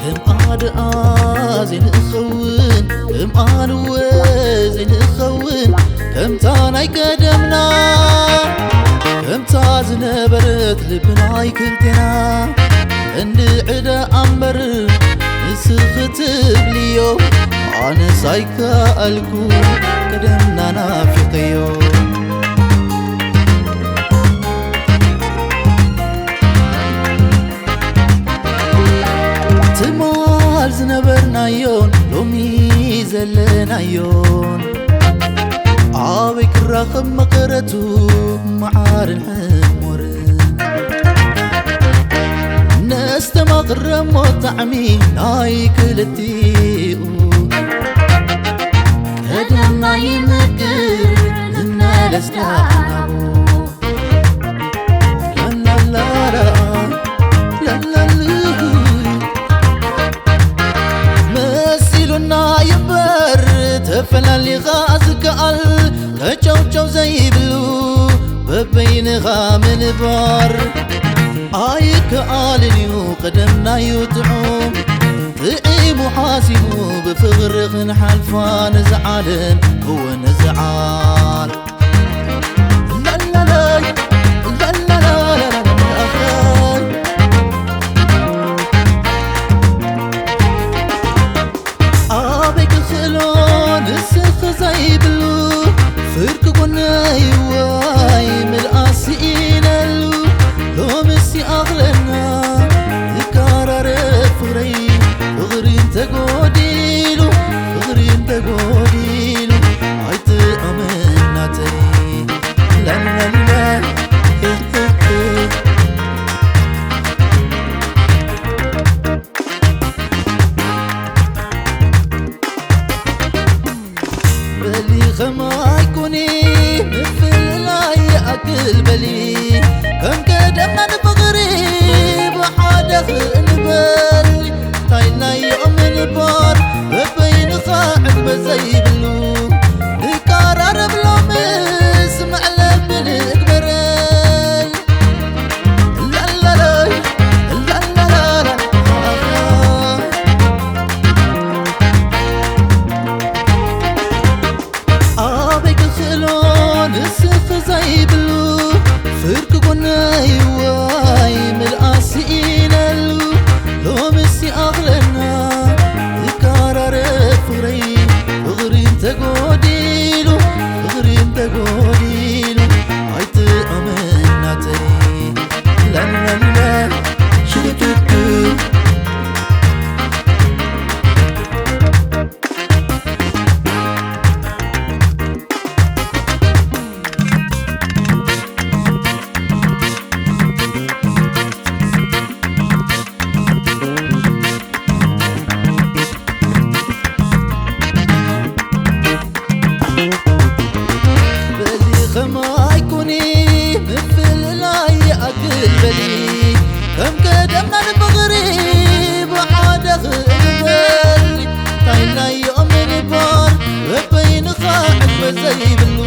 ከም ኣድኣ ዘይንኸውን፣ ከም ኣልወ ዘይንኸውን፣ ከምታ ናይ ቀደምና፣ ከምታ ዝነበረት ልብና ኣይክልቴና። እንድዕደ ኣምበር ንስኺ ትብልዮ፣ ኣነስ ኣይከኣልኩ ቀደምና ናፊቐዮ። ትማል ዝነበርናዮን ሎሚ ዘለናዮን ኣበይ ክራኸብ መቐረቱ መዓርን ሕሞርን? ነስተማቕረሞ ጣዕሚ ናይ ክልቲኡ ቀደምና ይምቅር ንመለስ ዳናቡ። ላላላላ፣ ላላሉ። መሲሉና ይንበር ተፈላሊኻ ዝከኣል፣ ከጨውጨው ዘይብሉ በበይንኻ ምንባር ኣይከኣልን እዩ። ቀደምናዩ ጥዑም ጥዒሙ ሓሲሙ ብፍቕሪ ክንሓልፋ ነዚ ዓለም እወ ነዚ ዓል ላላላይ፣ ላላላላላ፣ ኣኸይ። ኣበይ ክኽእሎ ንስኺ ዘይብሉ፣ ፍርቂ ጎነይ ዋይ ምልኣስ ስኢነሉ። ሎምስ ይኣኽለና ይቀራረብ ፍቕረይ፣ ፍቕሪ እንተጎዲሉ፣ ፍቕሪ እንተጎዲሉ፣ ኣይጥዕምን ናተይ። ላላላ፣ በሊ ኸማይ ኩኒ ምፍልላይ ይኣክል በሊ፣ ከም ቀደምና ንፍቕሪ ብሓደ ክንበል። ታይናዮ ምንባር በበይንኻ ዕግበት ዘይብሉ፣ ንቀራረብ ሎምስ መዕለቢ ንግበረል። ላላላይ፣ ላላላላ፣ ኣበይ ክኽእሎ ንስኺ ዘይብሉ፣ ፍርቂ ጎነይ ዋይ ምልኣስ ስኢነሉ። ሎምስ ይኣኽለና ይቀራረብ ፍቕረይ፣ ፍቕሪ እንተጎዲሉ፣ ፍቕሪ እንተጎዲሉ፣ ኣይጥዕምን ናተይ። ላላላ፣ ሽቱቱቱ። በሊ ኸማይ ኩኒ ምፍልላይ ይኣክል በሊ፣ ከም ቀደምና ንፍቕሪ ብሓደ ክንበል። ታይናዮ ምንባር በበይንኻ ዕግበት ዘይብሉ፣